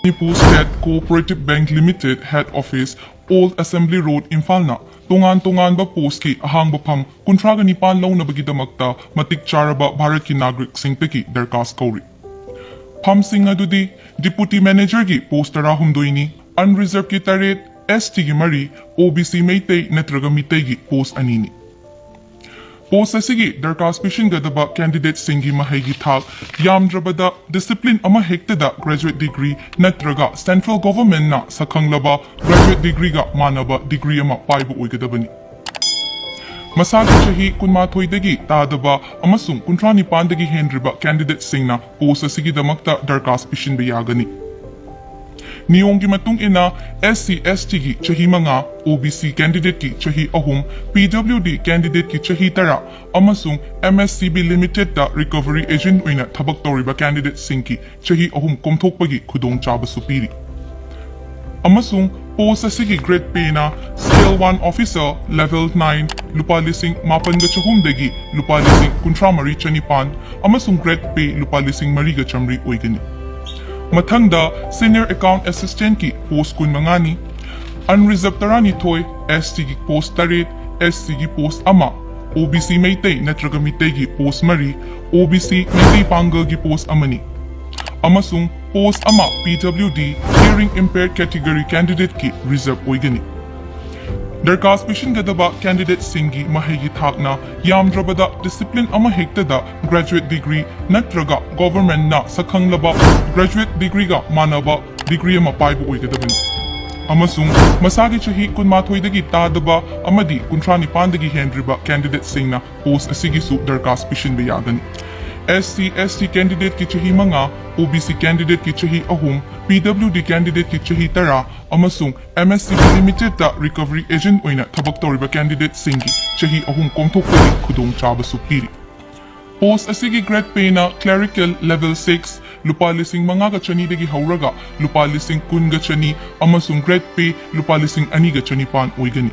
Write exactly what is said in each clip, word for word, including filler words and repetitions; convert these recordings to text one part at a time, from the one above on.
Manipur state cooperative bank limited head office, old assembly road, ꯏꯝꯐꯥꯜꯅ ꯇꯣꯉꯥꯟ ꯇꯣꯉꯥꯟꯕ ꯄꯣꯁꯀꯤ ꯑꯍꯥꯡꯕ ꯐꯝ ꯀꯨꯟꯊ꯭ꯔꯥꯒ ꯅꯤꯄꯥꯟ ꯂꯧꯅꯕꯒꯤꯗꯃꯛꯇ ꯃꯇꯤꯛ ꯆꯥꯔꯕ ꯚꯥꯔꯠꯀꯤ ꯅꯥꯒꯔꯤꯛꯁꯤꯡꯗꯒꯤ ꯗꯔꯈꯥꯁ ꯀꯧꯔꯤ꯫ ꯐꯝꯁꯤꯡ ꯑꯗꯨꯗꯤ ꯗꯤꯄꯨꯇꯤ ꯃꯦꯅꯦꯖꯔꯒꯤ ꯄꯣꯁ ꯇꯔꯥꯍꯨꯝꯗꯣꯏꯅꯤ, ꯑꯟꯔꯤꯖꯔꯚꯀꯤ ꯇꯔꯦꯠ, ꯑꯦꯁ ꯇꯤꯒꯤ ꯃꯔꯤ, ꯑꯣ ꯕꯤ ꯁꯤ ꯃꯩꯇꯩ ꯅꯠꯇ꯭ꯔꯒ ꯃꯤꯇꯩꯒꯤ ꯄꯣꯁ ꯑꯅꯤꯅꯤ꯫ ꯄꯣꯁ ꯑꯁꯤꯒꯤ ꯗꯔꯈꯥꯁ ꯄꯤꯁꯤꯟꯒꯗꯕ ꯀꯦꯟꯗꯤꯗꯦꯠꯁꯤꯡꯒꯤ ꯃꯍꯩꯒꯤ ꯊꯥꯛ ꯌꯥꯝꯗ꯭ꯔꯕꯗ ꯗꯤꯁꯤꯄ꯭ꯂꯤꯟ ꯑꯃꯍꯦꯛꯇꯗ ꯒ꯭ꯔꯦꯖꯨꯑꯦꯠ ꯗꯤꯒ꯭ꯔꯤ ꯅꯠꯇ꯭ꯔꯒ ꯁꯦꯟꯇ꯭ꯔꯦꯜ ꯒꯣꯚꯔꯟꯃꯦꯟꯠꯅ ꯁꯛꯈꯪꯂꯕ ꯒ꯭ꯔꯦꯖꯨꯑꯦꯠ ꯗꯤꯒ꯭ꯔꯤꯒ ꯃꯥꯟꯅꯕ ꯗꯤꯒ꯭ꯔꯤ ꯑꯃ ꯄꯥꯏꯕ ꯑꯣꯏꯒꯗꯕꯅꯤ꯫ ꯃꯁꯥꯒꯤ ꯆꯍꯤ ꯀꯨꯟꯃꯥꯊꯣꯏꯗꯒꯤ ꯇꯥꯗꯕ ꯑꯃꯁꯨꯡ ꯀꯨꯟꯊ꯭ꯔꯥ ꯅꯤꯄꯥꯟꯗꯒꯤ ꯍꯦꯟꯗ꯭ꯔꯤꯕ ꯀꯦꯟꯗꯤꯗꯦꯠꯁꯤꯡꯅ ꯄꯣꯁ ꯑꯁꯤꯒꯤꯗꯃꯛꯇ ꯗꯔꯈꯥꯁ ꯄꯤꯁꯤꯟꯕ ꯌꯥꯒꯅꯤ꯫ ꯅꯤꯌꯣꯝꯒꯤ ꯃꯇꯨꯡ ꯏꯟꯅ, ꯑꯦꯁ ꯁꯤ ꯑꯦꯁ ꯇꯤꯒꯤ ꯆꯍꯤ ꯃꯉꯥ, ꯑꯣ ꯕꯤ ꯁꯤ ꯀꯦꯟꯗꯤꯗꯦꯠꯀꯤ ꯆꯍꯤ ꯑꯍꯨꯝ, ꯄꯤ ꯗꯕ꯭ꯂꯤꯎ ꯗꯤ ꯀꯦꯟꯗꯤꯗꯦꯠꯀꯤ ꯆꯍꯤ ꯇꯔꯥ ꯑꯃꯁꯨꯡ M S C B ꯂꯤꯃꯤꯇꯦꯗꯇ ꯔꯤꯀꯚꯔꯤ agent ꯑꯣꯏꯅ ꯊꯕꯛ ꯇꯧꯔꯤꯕ ꯀꯦꯟꯗꯤꯗꯦꯠꯁꯤꯡꯒꯤ ꯆꯍꯤ ꯑꯍꯨꯝ ꯀꯣꯝꯊꯣꯛꯄꯒꯤ ꯈꯨꯗꯣꯡꯆꯥꯕꯁꯨ ꯄꯤꯔꯤ꯫ ꯑꯃꯁꯨꯡ ꯄꯣꯁ ꯑꯁꯤꯒꯤ grade pay scale one officer, level nine, ꯂꯨꯄꯥ ꯂꯤꯁꯤꯡ ꯃꯥꯄꯟꯒ ꯆꯍꯨꯝꯗꯒꯤ ꯂꯨꯄꯥ ꯂꯤꯁꯤꯡ ꯀꯨꯟꯊ꯭ꯔꯥ ꯃꯔꯤ ꯆꯅꯤꯄꯥꯟ ꯑꯃꯁꯨꯡ ꯒ꯭ꯔꯦꯗ ꯄꯦ ꯂꯨꯄꯥ ꯂꯤꯁꯤꯡ ꯃꯔꯤꯒ ꯆꯥꯃꯔꯤ ꯑꯣꯏꯒꯅꯤ꯫ ꯃꯊꯪꯗ ꯁꯤꯅꯤꯌꯔ ꯑꯦꯀꯥꯎꯟꯠ ꯑꯦꯁꯤꯁꯇꯦꯟꯠꯀꯤ ꯄꯣꯁ ꯀꯨꯟꯃꯉꯥꯅꯤ, ꯑꯟꯔꯤꯖꯔꯚ ꯇꯔꯥꯅꯤꯊꯣꯏ, ꯑꯦꯁ ꯇꯤꯒꯤ ꯄꯣꯁ ꯇꯔꯦꯠ, ꯑꯦꯁ ꯁꯤꯒꯤ ꯄꯣꯁ ꯑꯃ, ꯑꯣ ꯕꯤ ꯁꯤ ꯃꯩꯇꯩ ꯅꯠꯇ꯭ꯔꯒ ꯃꯤꯇꯩꯒꯤ ꯄꯣꯁ ꯃꯔꯤ, ꯑꯣ ꯕꯤ ꯁꯤ ꯃꯩꯇꯩ ꯄꯥꯡꯒꯜꯒꯤ ꯄꯣꯁ ꯑꯃꯅꯤ, ꯑꯃꯁꯨꯡ ꯄꯣꯁ ꯑꯃ ꯄꯤ ꯗꯕ꯭ꯂꯤꯎ ꯗꯤ ꯍꯤꯌꯔꯤꯡ ꯏꯝꯄꯦꯌꯔ ꯀꯦꯇꯤꯒꯣꯔꯤ ꯀꯦꯟꯗꯤꯗꯦꯠꯀꯤ ꯔꯤꯖꯔꯚ ꯑꯣꯏꯒꯅꯤ꯫ ꯗꯔꯈꯥꯁ ꯄꯤꯁꯤꯟꯒꯗꯕ ꯀꯦꯟꯗꯤꯗꯦꯠꯁꯤꯡꯒꯤ ꯃꯍꯩꯒꯤ ꯊꯥꯛꯅ ꯌꯥꯝꯗ꯭ꯔꯕꯗ ꯗꯤꯁꯤꯄ꯭ꯂꯤꯟ ꯑꯃꯍꯦꯛꯇꯗ ꯒ꯭ꯔꯦꯖꯨꯑꯦꯠ ꯗꯤꯒ꯭ꯔꯤ ꯅꯠꯇ꯭ꯔꯒ ꯒꯣꯚꯔꯟꯃꯦꯟꯠꯅ ꯁꯛꯈꯪꯂꯕ ꯒ꯭ꯔꯦꯖꯨꯑꯦꯠ ꯗꯤꯒ꯭ꯔꯤꯒ ꯃꯥꯟꯅꯕ ꯗꯤꯒ꯭ꯔꯤ ꯑꯃ ꯄꯥꯏꯕ ꯑꯣꯏꯒꯗꯕꯅꯤ, ꯑꯃꯁꯨꯡ ꯃꯁꯥꯒꯤ ꯆꯍꯤ ꯀꯨꯟꯃꯥꯊꯣꯏꯗꯒꯤ ꯇꯥꯗꯕ ꯑꯃꯗꯤ ꯀꯨꯟꯊ꯭ꯔꯥ ꯅꯤꯄꯥꯟꯗꯒꯤ ꯍꯦꯟꯗ꯭ꯔꯤꯕ ꯀꯦꯟꯗꯤꯗꯦꯠꯁꯤꯡꯅ ꯄꯣꯁ ꯑꯁꯤꯒꯤꯁꯨ ꯗꯔꯈꯥꯁ ꯄꯤꯁꯤꯟꯕ ꯌꯥꯒꯅꯤ꯫ ꯑꯦꯁ ꯁꯤ ꯑꯦꯁ ꯇꯤ ꯀꯦꯟꯗꯤꯗꯦꯠꯀꯤ ꯆꯍꯤ ꯃꯉꯥ, ꯑꯣ ꯕꯤ ꯁꯤ ꯀꯦꯟꯗꯤꯗꯦꯠꯀꯤ ꯆꯍꯤ ꯑꯍꯨꯝ, ꯄꯤ ꯗꯕ꯭ꯂꯤꯎ ꯗꯤ ꯀꯦꯟꯗꯤꯗꯦꯠꯀꯤ ꯆꯍꯤ ꯇꯔꯥ ꯑꯃꯁꯨꯡ M S C B ꯂꯤꯃꯤꯇꯦꯗꯇ ꯔꯤꯀꯚꯔꯤ agent ꯑꯣꯏꯅ ꯊꯕꯛ ꯇꯧꯔꯤꯕ ꯀꯦꯟꯗꯤꯗꯦꯠꯁꯤꯡꯒꯤ ꯆꯍꯤ ꯑꯍꯨꯝ ꯀꯣꯝꯊꯣꯛꯄꯒꯤ ꯈꯨꯗꯣꯡꯆꯥꯕꯁꯨ ꯄꯤꯔꯤ꯫ ꯄꯣꯁ ꯑꯁꯤꯒꯤ ꯒ꯭ꯔꯦꯗ ꯄꯦꯅ ꯀ꯭ꯂꯦꯔꯤꯀꯦꯜ ꯂꯦꯚꯦꯜ ꯁꯤꯛꯁ, ꯂꯨꯄꯥ ꯂꯤꯁꯤꯡ ꯃꯉꯥꯒ ꯆꯅꯤꯗꯒꯤ ꯍꯧꯔꯒ ꯂꯨꯄꯥ ꯂꯤꯁꯤꯡ ꯀꯨꯟꯒ ꯆꯅꯤ ꯑꯃꯁꯨꯡ ꯒ꯭ꯔꯦꯗ ꯄꯦ ꯂꯨꯄꯥ ꯂꯤꯁꯤꯡ ꯑꯅꯤꯒ ꯆꯅꯤꯄꯥꯟ ꯑꯣꯏꯒꯅꯤ꯫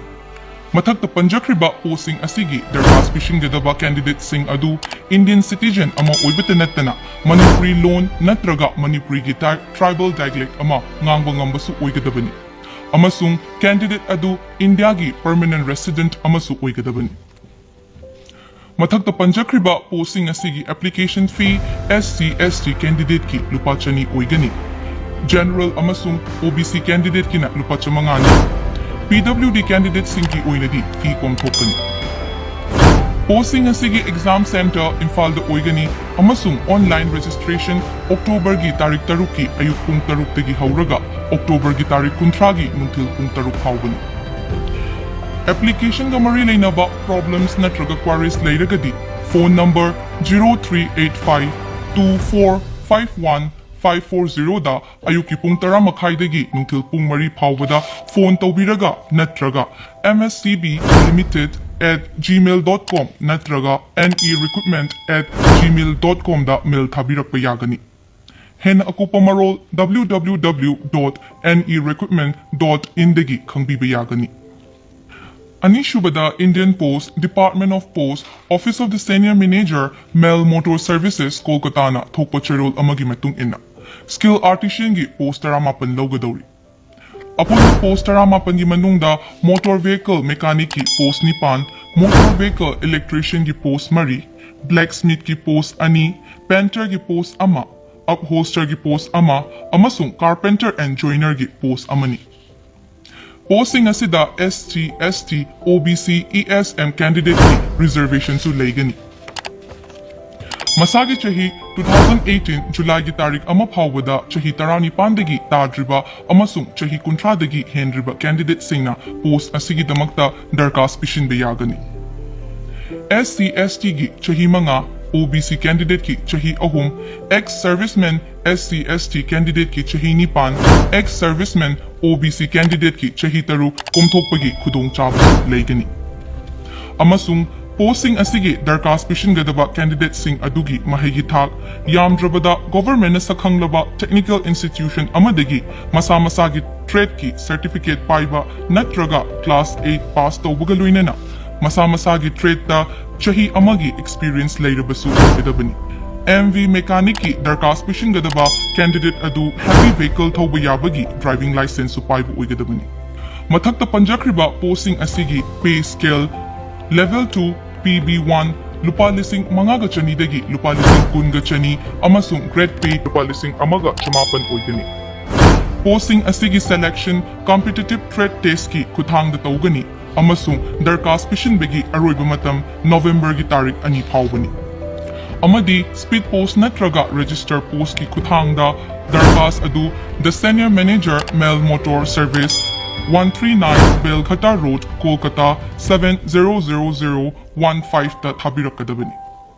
ꯃꯊꯛꯇ ꯄꯟꯖꯈ꯭ꯔꯤꯕ postꯁꯤꯡ ꯑꯁꯤꯒꯤ ꯗꯔꯈꯥꯁ ꯄꯤꯁꯤꯟꯒꯗꯕ candidateꯁꯤꯡ ꯑꯗꯨ Indian citizen ꯑꯃ ꯑꯣꯏꯕꯇ ꯅꯠꯇꯅ ꯃꯅꯤꯄꯨꯔꯤ ꯂꯣꯟ ꯅꯠꯇ꯭ꯔꯒ ꯃꯅꯤꯄꯨꯔꯤꯒꯤ tri-, tribal dialect ꯑꯃ ꯉꯥꯡꯕ ꯉꯝꯕꯁꯨ ꯑꯣꯏꯒꯗꯕꯅꯤ ꯑꯃꯁꯨꯡ candidate ꯑꯗꯨ ꯏꯟꯗꯤꯌꯥꯒꯤ permanent resident ꯑꯃꯁꯨ ꯑꯣꯏꯒꯗꯕꯅꯤ꯫ ꯃꯊꯛꯇ ꯄꯟꯖꯈ꯭ꯔꯤꯕ postꯁꯤꯡ ꯑꯁꯤꯒꯤ application fee SC ST candidateꯀꯤ ꯂꯨꯄꯥ ꯆꯅꯤ ꯑꯣꯏꯒꯅꯤ꯫ General ꯑꯃꯁꯨꯡ OBC candidateꯀꯤꯅ ꯂꯨꯄꯥ ꯆꯥꯃꯉꯥꯅꯤ꯫ PWD candidateꯁꯤꯡꯒꯤ ꯑꯣꯏꯅꯗꯤ fee ꯀꯣꯝꯊꯣꯛꯀꯅꯤ꯫ Postꯁꯤꯡ ꯑꯁꯤꯒꯤ exam center ꯏꯝꯐꯥꯜꯗ ꯑꯣꯏꯒꯅꯤ ꯑꯃꯁꯨꯡ online registration Octoberꯒꯤ ꯇꯥꯔꯤꯛ ꯇꯔꯨꯛꯀꯤ ꯑꯌꯨꯛ ꯄꯨꯡ ꯇꯔꯨꯛꯇꯒꯤ ꯍꯧꯔꯒ Octoberꯒꯤ ꯇꯥꯔꯤꯛ ꯀꯨꯟꯊ꯭ꯔꯥꯒꯤ ꯅꯨꯡꯊꯤꯜ ꯄꯨꯡ ꯇꯔꯨꯛ ꯐꯥꯎꯕꯅꯤ꯫ Applicationꯒ ꯃꯔꯤ ꯂꯩꯅꯕ problems ꯅꯠꯇ꯭ꯔꯒ queries ꯂꯩꯔꯒꯗꯤ phone number zero three eight five two four five one five four zeroꯗ ꯑꯌꯨꯛꯀꯤ ꯄꯨꯡ ꯇꯔꯥ ꯃꯈꯥꯏꯗꯒꯤ ꯅꯨꯡꯊꯤꯜ ꯄꯨꯡ ꯃꯔꯤ ꯐꯥꯎꯕꯗ phone ꯇꯧꯕꯤꯔꯒ ꯅꯠꯇ꯭ꯔꯒ mscblimited@gmail.com ꯅꯠꯇ꯭ꯔꯒ nerecruitment@gmail.comꯗ mail ꯊꯥꯕꯤꯔꯛꯄ ꯌꯥꯒꯅꯤ꯫ ꯍꯦꯟꯅ ꯑꯀꯨꯞꯄ ꯃꯔꯣꯜ www.nerecruitment.inꯗꯒꯤ ꯈꯪꯕꯤꯕ ꯌꯥꯒꯅꯤ꯫ ꯑꯅꯤꯁꯨꯕꯗ Indian Post, Department of Post, Office of the Senior Manager, Mail Motor Services, ꯀꯣꯜꯀꯇꯥꯅ ꯊꯣꯛꯄ ꯆꯦꯔꯣꯜ ꯑꯃꯒꯤ ꯃꯇꯨꯡ ꯏꯟꯅ skill artisanꯒꯤ post ꯇꯔꯥꯃꯥꯄꯟ ꯂꯧꯒꯗꯧꯔꯤ꯫ ꯑꯄꯨꯟꯕ post ꯇꯔꯥꯃꯥꯄꯟꯒꯤ ꯃꯅꯨꯡꯗ motor vehicle mechanicꯀꯤ post ꯅꯤꯄꯥꯟ, motor vehicle electricianꯒꯤ post ꯃꯔꯤ, blacksmithꯀꯤ post ꯑꯅꯤ, painterꯒꯤ post ꯑꯃ, upholsterꯒꯤ post ꯑꯃ ꯑꯃꯁꯨꯡ carpenter and joinerꯒꯤ post ꯑꯃꯅꯤ꯫ Postꯁꯤꯡ ꯑꯁꯤꯗ SC, ST, OBC, ESM candidateꯀꯤ reservationꯁꯨ ꯂꯩꯒꯅꯤ꯫ ꯃꯁꯥꯒꯤ ꯆꯍꯤ two thousand eighteen Julyꯒꯤ ꯇꯥꯔꯤꯛ ꯑꯃ ꯐꯥꯎꯕꯗ ꯆꯍꯤ ꯇꯔꯥꯅꯤꯄꯥꯟꯗꯒꯤ ꯇꯥꯗ꯭ꯔꯤꯕ ꯑꯃꯁꯨꯡ ꯆꯍꯤ ꯀꯨꯟꯊ꯭ꯔꯥꯗꯒꯤ ꯍꯦꯟꯗ꯭ꯔꯤꯕ candidateꯁꯤꯡꯅ post ꯑꯁꯤꯒꯤꯗꯃꯛꯇ ꯗꯔꯈꯥꯁ ꯄꯤꯁꯤꯟꯕ ꯌꯥꯒꯅꯤ꯫ SC, STꯒꯤ ꯆꯍꯤ ꯃꯉꯥ, OBC candidateꯀꯤ ꯆꯍꯤ ꯑꯍꯨꯝ, ex serviceman SC, ST candidateꯀꯤ ꯆꯍꯤ ꯅꯤꯄꯥꯟ, ex serviceman OBC candidateꯀꯤ ꯆꯍꯤ ꯇꯔꯨꯛ ꯀꯣꯝꯊꯣꯛꯄꯒꯤ ꯈꯨꯗꯣꯡꯆꯥꯕꯁꯨ ꯂꯩꯒꯅꯤ꯫ ꯑꯃꯁꯨꯡ ꯄꯣꯁꯁꯤꯡ ꯑꯁꯤꯒꯤ ꯗꯔꯈꯥꯁ ꯄꯤꯁꯤꯟꯒꯗꯕ ꯀꯦꯟꯗꯤꯗꯦꯠꯁꯤꯡ ꯑꯗꯨꯒꯤ ꯃꯍꯩꯒꯤ ꯊꯥꯛ, ꯌꯥꯝꯗ꯭ꯔꯕꯗ ꯒꯣꯚꯔꯟꯃꯦꯟꯠꯅ ꯁꯛꯈꯪꯂꯕ ꯇꯦꯛꯅꯤꯀꯦꯜ ꯏꯟꯁꯇꯤꯇ꯭ꯌꯨꯁꯟ ꯑꯃꯗꯒꯤ ꯃꯁꯥ ꯃꯁꯥꯒꯤ ꯇ꯭ꯔꯦꯗꯀꯤ ꯁꯔꯇꯤꯐꯤꯀꯦꯠ ꯄꯥꯏꯕ ꯅꯠꯇ꯭ꯔꯒ ꯀ꯭ꯂꯥꯁ ꯑꯩꯠ ꯄꯥꯁ ꯇꯧꯕꯒ ꯂꯣꯏꯅꯅ ꯃꯁꯥ ꯃꯁꯥꯒꯤ ꯇ꯭ꯔꯦꯗꯇ ꯆꯍꯤ ꯑꯃꯒꯤ ꯑꯦꯛꯁꯄꯤꯔꯤꯌꯦꯟꯁ ꯂꯩꯔꯕꯁꯨ ꯑꯣꯏꯒꯗꯕꯅꯤ꯫ ꯑꯦꯝ ꯚꯤ ꯃꯦꯀꯥꯅꯤꯛꯀꯤ ꯗꯔꯈꯥꯁ ꯄꯤꯁꯤꯟꯒꯗꯕ ꯀꯦꯟꯗꯤꯗꯦꯠ ꯑꯗꯨ ꯍꯦꯚꯤ ꯚꯦꯍꯤꯀꯜ ꯊꯧꯕ ꯌꯥꯕꯒꯤ ꯗ꯭ꯔꯥꯏꯚꯤꯡ ꯂꯥꯏꯁꯦꯟꯁꯁꯨ ꯄꯥꯏꯕ ꯑꯣꯏꯒꯗꯕꯅꯤ꯫ ꯃꯊꯛꯇ ꯄꯟꯖꯈ꯭ꯔꯤꯕ ꯄꯣꯁꯁꯤꯡ ꯑꯁꯤꯒꯤ pay scale, level two, P B one, ꯂꯨꯄꯥ ꯂꯤꯁꯤꯡ ꯃꯉꯥꯒ ꯆꯅꯤꯗꯒꯤ ꯂꯨꯄꯥ ꯂꯤꯁꯤꯡ ꯀꯨꯟꯒ ꯆꯅꯤ ꯑꯃꯁꯨꯡ ꯒ꯭ꯔꯦꯗ ꯄꯦ ꯂꯨꯄꯥ ꯂꯤꯁꯤꯡ ꯑꯃꯒ ꯆꯃꯥꯄꯟ ꯑꯣꯏꯒꯅꯤ꯫ ꯄꯣꯁꯁꯤꯡ ꯑꯁꯤꯒꯤ ꯁꯦꯂꯦꯛꯁꯟ ꯀꯝꯄꯤꯇꯤꯇꯤꯚ ꯇ꯭ꯔꯦꯗ ꯇꯦꯁꯀꯤ ꯈꯨꯠꯊꯥꯡꯗ ꯇꯧꯒꯅꯤ ꯑꯃꯁꯨꯡ ꯗꯔꯈꯥꯁ ꯄꯤꯁꯤꯟꯕꯒꯤ ꯑꯔꯣꯏꯕ ꯃꯇꯝ ꯅꯣꯚꯦꯝꯕꯔꯒꯤ ꯇꯥꯔꯤꯛ ꯑꯅꯤ ꯐꯥꯎꯕꯅꯤ꯫ ꯑꯃꯗꯤ ꯁ꯭ꯄꯤꯗ ꯄꯣꯁ ꯅꯠꯇ꯭ꯔꯒ ꯔꯦꯖꯤꯁꯇꯔ ꯄꯣꯁꯀꯤ ꯈꯨꯠꯊꯥꯡꯗ ꯗꯔꯈꯥꯁ ꯑꯗꯨ The Senior Manager, Mail Motor Service, one three nine Belghatta Road, Kolkata, seven zero zero zero one five ꯇ ꯊꯥꯕꯤꯔꯛꯀꯗꯕꯅꯤ꯫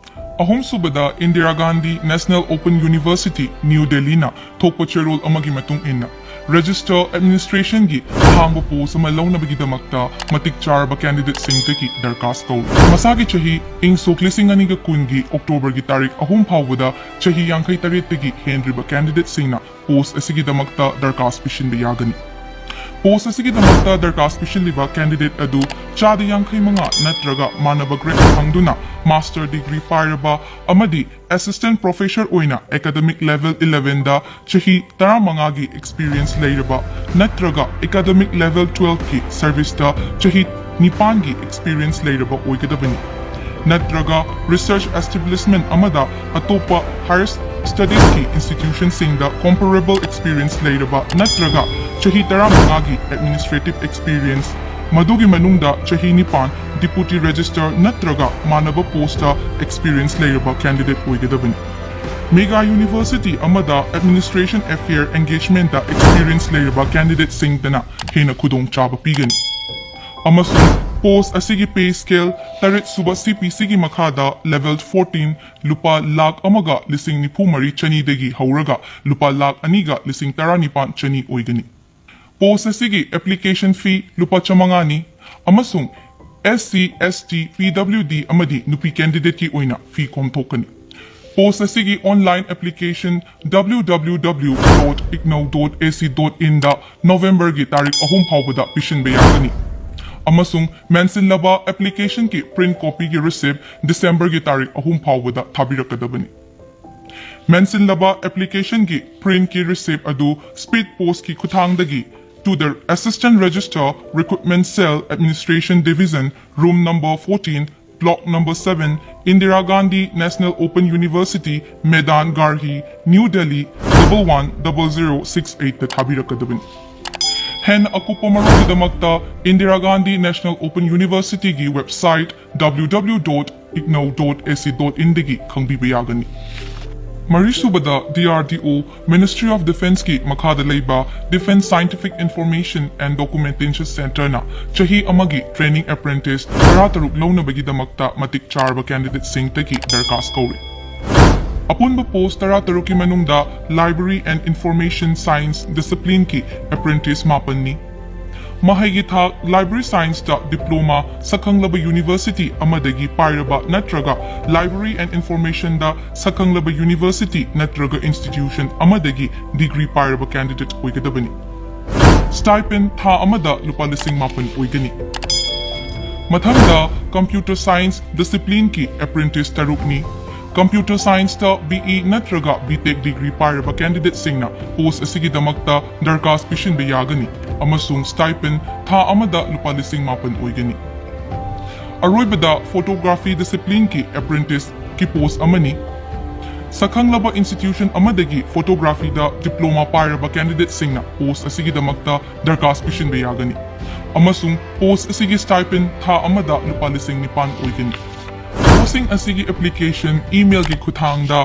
ꯑꯍꯨꯝꯁꯨꯕꯗ, Indira Gandhi national open university, new ꯗꯦꯜꯂꯤꯅ ꯊꯣꯛꯄ ꯆꯦꯔꯣꯜ ꯑꯃꯒꯤ ꯃꯇꯨꯡ ꯏꯟꯅ, ꯔꯦꯖꯤꯁꯇꯔ ꯑꯦꯗꯃꯤꯅꯤꯁꯇ꯭ꯔꯦꯁꯟꯒꯤ ꯑꯍꯥꯡꯕ ꯄꯣꯁ ꯑꯃ ꯂꯧꯅꯕꯒꯤꯗꯃꯛꯇ ꯃꯇꯤꯛ ꯆꯥꯔꯕ ꯀꯦꯟꯗꯤꯗꯦꯠꯁꯤꯡꯗꯒꯤ ꯗꯔꯈꯥꯁ ꯇꯧꯔꯤ꯫ ꯃꯁꯥꯒꯤ ꯆꯍꯤ ꯏꯪ ꯁꯣꯛ ꯂꯤꯁꯤꯡ ꯑꯅꯤꯒ ꯀꯨꯟꯒꯤ ꯑꯣꯛꯇꯣꯕꯔꯒꯤ ꯇꯥꯔꯤꯛ ꯑꯍꯨꯝ ꯐꯥꯎꯕꯗ ꯆꯍꯤ ꯌꯥꯡꯈꯩ ꯇꯔꯦꯠꯇꯒꯤ ꯍꯦꯟꯗ꯭ꯔꯤꯕ ꯀꯦꯟꯗꯤꯗꯦꯠꯁꯤꯡꯅ ꯄꯣꯁ ꯑꯁꯤꯒꯤꯗꯃꯛꯇ ꯗꯔꯈꯥꯁ ꯄꯤꯁꯤꯟꯕ ꯌꯥꯒꯅꯤ꯫ ꯄꯣꯁ ꯑꯁꯤꯒꯤꯗꯃꯛꯇ ꯗꯔꯈꯥꯁ ꯄꯤꯁꯤꯜꯂꯤꯕ ꯀꯦꯟꯗꯤꯗꯦꯠ ꯑꯗꯨ ꯆꯥꯗ ꯌꯥꯡꯈꯩ ꯃꯉꯥ ꯅꯠꯇ꯭ꯔꯒ ꯃꯥꯟꯅꯕ ꯒ꯭ꯔꯦꯗ ꯐꯪꯗꯨꯅ ꯃꯥꯁꯇꯔ ꯗꯤꯒ꯭ꯔꯤ ꯄꯥꯏꯔꯕ ꯑꯃꯗꯤ ꯑꯦꯁꯤꯁꯇꯦꯟꯠ ꯄ꯭ꯔꯣꯐꯦꯁꯔ ꯑꯣꯏꯅ ꯑꯦꯀꯥꯗꯃꯤꯛ ꯂꯦꯚꯦꯜ ꯏꯂꯦꯚꯦꯟꯗ ꯆꯍꯤ ꯇꯔꯥꯃꯉꯥꯒꯤ ꯑꯦꯛꯁꯄꯤꯔꯤꯌꯦꯟꯁ ꯂꯩꯔꯕ ꯅꯠꯇ꯭ꯔꯒ ꯑꯦꯀꯥꯗꯃꯤꯛ ꯂꯦꯚꯦꯜ ꯇꯨꯋꯦꯜꯐꯀꯤ ꯁꯔꯚꯤꯁꯇ ꯆꯍꯤ ꯅꯤꯄꯥꯟꯒꯤ ꯑꯦꯛꯁꯄꯤꯔꯤꯌꯦꯟꯁ ꯂꯩꯔꯕ ꯑꯣꯏꯒꯗꯕꯅꯤ꯫ ꯅꯠꯇ꯭ꯔꯒ ꯔꯤꯁꯔꯆ ꯑꯦꯁꯇꯦꯕ꯭ꯂꯤꯁꯃꯦꯟꯠ ꯑꯃꯗ ꯑꯇꯣꯞꯄ ꯍꯥꯌꯔ ꯁ꯭ꯇꯗꯤꯁꯀꯤ ꯏꯟꯁꯇꯤꯇ꯭ꯌꯨꯁꯟꯁꯤꯡꯗ ꯀꯣꯝꯄꯦꯔꯦꯕꯜ ꯑꯦꯛꯁꯄꯤꯔꯤꯌꯦꯟꯁ ꯂꯩꯔꯕ ꯅꯠꯇ꯭ꯔꯒ ꯆꯍꯤ ꯇꯔꯥꯃꯉꯥꯒꯤ ꯑꯦꯗꯃꯤꯅꯤꯁꯇ꯭ꯔꯦꯇꯤꯚ ꯑꯦꯛꯁꯄꯤꯔꯤꯌꯦꯟꯁ, ꯃꯗꯨꯒꯤ ꯃꯅꯨꯡꯗ ꯆꯍꯤ ꯅꯤꯄꯥꯟ ꯗꯤꯄꯨꯇꯤ ꯔꯦꯖꯤꯁꯇ꯭ꯔꯥꯔ ꯅꯠꯇ꯭ꯔꯒ ꯃꯥꯟꯅꯕ ꯄꯣꯁꯇ ꯑꯦꯛꯁꯄꯤꯔꯤꯌꯦꯟꯁ ꯂꯩꯔꯕ ꯀꯦꯟꯗꯤꯗꯦꯠ ꯑꯣꯏꯒꯗꯕꯅꯤ꯫ ꯃꯦꯒꯥ ꯌꯨꯅꯤꯚꯔꯁꯤꯇꯤ ꯑꯃꯗ ꯑꯦꯗꯃꯤꯅꯤꯁꯇ꯭ꯔꯦꯁꯟ ꯑꯦꯐꯤꯌꯔ ꯑꯦꯡꯒꯦꯖꯃꯦꯟꯠꯇ ꯑꯦꯛꯁꯄꯤꯔꯤꯌꯦꯟꯁ ꯂꯩꯔꯕ ꯀꯦꯟꯗꯤꯗꯦꯠꯁꯤꯡꯗꯅ ꯍꯦꯟꯅ ꯈꯨꯗꯣꯡꯆꯥꯕ ꯄꯤꯒꯅꯤ꯫ ꯑꯃꯁꯨꯡ ꯄꯣꯁ ꯑꯁꯤꯒꯤ ꯄꯦ ꯁ꯭ꯀꯦꯜ ꯇꯔꯦꯠ ꯁꯨꯕ ꯁꯤ ꯄꯤ ꯁꯤꯒꯤ ꯃꯈꯥꯗ ꯂꯦꯚꯦꯜ ꯐꯣꯔꯇꯤꯟ ꯂꯨꯄꯥ ꯂꯥꯈ ꯑꯃꯒ ꯂꯤꯁꯤꯡ ꯅꯤꯐꯨ ꯃꯔꯤ ꯆꯅꯤꯗꯒꯤ ꯍꯧꯔꯒ ꯂꯨꯄꯥ ꯂꯥꯈ ꯑꯅꯤꯒ ꯂꯤꯁꯤꯡ ꯇꯔꯥꯅꯤꯄꯥꯟ ꯆꯅꯤ ꯑꯣꯏꯒꯅꯤ꯫ ꯄꯣꯁ ꯑꯁꯤꯒꯤ ꯑꯦꯄ꯭ꯂꯤꯀꯦꯁꯟ ꯐꯤ ꯂꯨꯄꯥ ꯆꯥꯃꯉꯥꯅꯤ ꯑꯃꯁꯨꯡ ꯑꯦꯁ ꯁꯤ, ꯑꯦꯁ ꯇꯤ, ꯄꯤ ꯗꯕ꯭ꯂꯤꯎ ꯗꯤ ꯑꯃꯗꯤ ꯅꯨꯄꯤ candidateꯀꯤ ꯑꯣꯏꯅ ꯐꯤ ꯈꯣꯝꯊꯣꯛꯀꯅꯤ꯫ Post ꯑꯁꯤꯒꯤ online application W W W dot ignou dot A C dot inꯗ Novemberꯒꯤ ꯇꯥꯔꯤꯛ ꯑꯍꯨꯝ ꯐꯥꯎꯕꯗ ꯄꯤꯁꯤꯟꯕ ꯌꯥꯒꯅꯤ, ꯑꯃꯁꯨꯡ ꯃꯦꯟꯁꯤꯜꯂꯕ applicationꯒꯤ print copyꯒꯤ receipt Decemberꯒꯤ ꯇꯥꯔꯤꯛ ꯑꯍꯨꯝ ꯐꯥꯎꯕꯗ ꯊꯥꯕꯤꯔꯛꯀꯗꯕꯅꯤ꯫ ꯃꯦꯟꯁꯤꯜꯂꯕ applicationꯒꯤ printꯀꯤ receipt ꯑꯗꯨ Speed Postꯀꯤ ꯈꯨꯠꯊꯥꯡꯗꯒꯤ to the Assistant Registrar, Recruitment Cell, Administration Division, room number fourteen, block number seven, Indira Gandhi National Open University, Maidan Garhi, New Delhi double one double zero six eightꯇ ꯊꯥꯕꯤꯔꯛꯀꯗꯕꯅꯤ꯫ ꯍꯦꯟꯅ ꯑꯀꯨꯞꯄ ꯃꯔꯣꯜꯒꯤꯗꯃꯛꯇ Indira Gandhi National Open Universityꯒꯤ website W W W dot ignou dot A C dot inꯗꯒꯤ ꯈꯪꯕꯤꯕ ꯌꯥꯒꯅꯤ꯫ ꯃꯔꯤꯁꯨꯕꯗ, D R D O, Ministry of Defenceꯀꯤ ꯃꯈꯥꯗ ꯂꯩꯕ Defence Scientific Information and Documentation Centreꯅ ꯆꯍꯤ ꯑꯃꯒꯤ training apprentice ꯇꯔꯥꯇꯔꯨꯛ ꯂꯧꯅꯕꯒꯤꯗꯃꯛꯇ ꯃꯇꯤꯛ ꯆꯥꯔꯕ candidateꯁꯤꯡꯗꯒꯤ ꯗꯔꯈꯥꯁ ꯀꯧꯔꯤ꯫ ꯑꯄꯨꯟꯕ post ꯇꯔꯥꯇꯔꯨꯛꯀꯤ ꯃꯅꯨꯡꯗ Library and Information Science disciplineꯀꯤ apprentice ꯃꯥꯄꯟꯅꯤ꯫ ꯃꯍꯩꯒꯤ ꯊꯥꯛ Library Scienceꯇ diploma ꯁꯛꯈꯪꯂꯕ university ꯑꯃꯗꯒꯤ ꯄꯥꯏꯔꯕ ꯅꯠꯇ꯭ꯔꯒ Library and Informationꯗ ꯁꯛꯈꯪꯂꯕ university ꯅꯠꯇ꯭ꯔꯒ institution ꯑꯃꯗꯒꯤ degree ꯄꯥꯏꯔꯕ candidate ꯑꯣꯏꯒꯗꯕꯅꯤ꯫ Stipend ꯊꯥ ꯑꯃꯗ ꯂꯨꯄꯥ ꯂꯤꯁꯤꯡ ꯃꯥꯄꯟ ꯑꯣꯏꯒꯅꯤ꯫ ꯃꯊꯪꯗ Computer Science disciplineꯀꯤ apprentice ꯇꯔꯨꯛꯅꯤ꯫ Computer Scienceꯇ B E ꯅꯠꯇ꯭ꯔꯒ B Tech degree ꯄꯥꯏꯔꯕ candidateꯁꯤꯡꯅ post ꯑꯁꯤꯒꯤꯗꯃꯛꯇ ꯗꯔꯈꯥꯁ ꯄꯤꯁꯤꯟꯕ ꯌꯥꯒꯅꯤ, ꯑꯃꯁꯨꯡ stipend ꯊꯥ ꯑꯃꯗ ꯂꯨꯄꯥ ꯂꯤꯁꯤꯡ ꯃꯥꯄꯟ ꯑꯣꯏꯒꯅꯤ꯫ ꯑꯔꯣꯏꯕꯗ Photography disciplineꯀꯤ apprenticeꯀꯤ post ꯑꯃꯅꯤ꯫ ꯁꯛꯈꯪꯂꯕ institution ꯑꯃꯗꯒꯤ photographyꯗ diploma ꯄꯥꯏꯔꯕ candidateꯁꯤꯡꯅ post ꯑꯁꯤꯒꯤꯗꯃꯛꯇ ꯗꯔꯈꯥꯁ ꯄꯤꯁꯤꯟꯕ ꯌꯥꯒꯅꯤ, ꯑꯃꯁꯨꯡ post ꯑꯁꯤꯒꯤ stipend ꯊꯥ ꯑꯃꯗ ꯂꯨꯄꯥ ꯂꯤꯁꯤꯡ ꯅꯤꯄꯥꯟ ꯑꯣꯏꯒꯅꯤ꯫ Postꯁꯤꯡ ꯑꯁꯤꯒꯤ application emailꯒꯤ ꯈꯨꯠꯊꯥꯡꯗ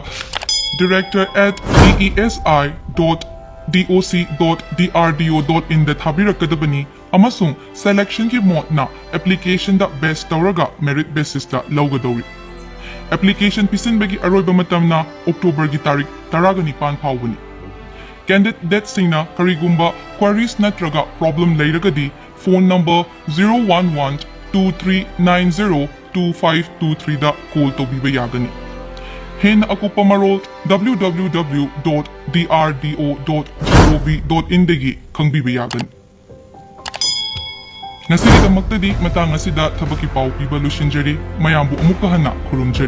director at D E S I dot D O C dot D R D O dot inꯗ ꯊꯥꯕꯤꯔꯛꯀꯗꯕꯅꯤ, ꯑꯃꯁꯨꯡ selectionꯒꯤ modeꯅ applicationꯗ base ꯇꯧꯔꯒ merit basisꯇ ꯂꯧꯒꯗꯧꯔꯤ꯫ Application ꯄꯤꯁꯤꯟꯕꯒꯤ ꯑꯔꯣꯏꯕ ꯃꯇꯝꯅ Octoberꯒꯤ ꯇꯥꯔꯤꯛ ꯇꯔꯥꯒ ꯅꯤꯄꯥꯟ ꯐꯥꯎꯕꯅꯤ꯫ Candidateꯁꯤꯡꯅ ꯀꯔꯤꯒꯨꯝꯕ queries ꯅꯠꯇ꯭ꯔꯒ problem ꯂꯩꯔꯒꯗꯤ phone number zero one one two three nine zero two five two three ꯗ call ꯇꯧꯕꯤꯕ ꯌꯥꯒꯅꯤ꯫ ꯍꯦꯟꯅ ꯑꯀꯨꯞꯄ ꯃꯔꯣꯜ W W W dot D R D O dot gov dot in ꯗꯒꯤ ꯈꯪꯕꯤꯕ ꯌꯥꯒꯅꯤ꯫ ꯉꯁꯤꯒꯤꯗꯃꯛꯇꯗꯤ ꯃꯇꯥꯡ ꯑꯁꯤꯗ ꯊꯕꯛꯀꯤ ꯄꯥꯎ ꯄꯤꯕ ꯂꯣꯏꯁꯤꯟꯖꯔꯤ꯫ ꯃꯌꯥꯝꯕꯨ ꯑꯃꯨꯛꯀ ꯍꯟꯅ ꯈꯨꯔꯨꯝꯖꯔꯤ꯫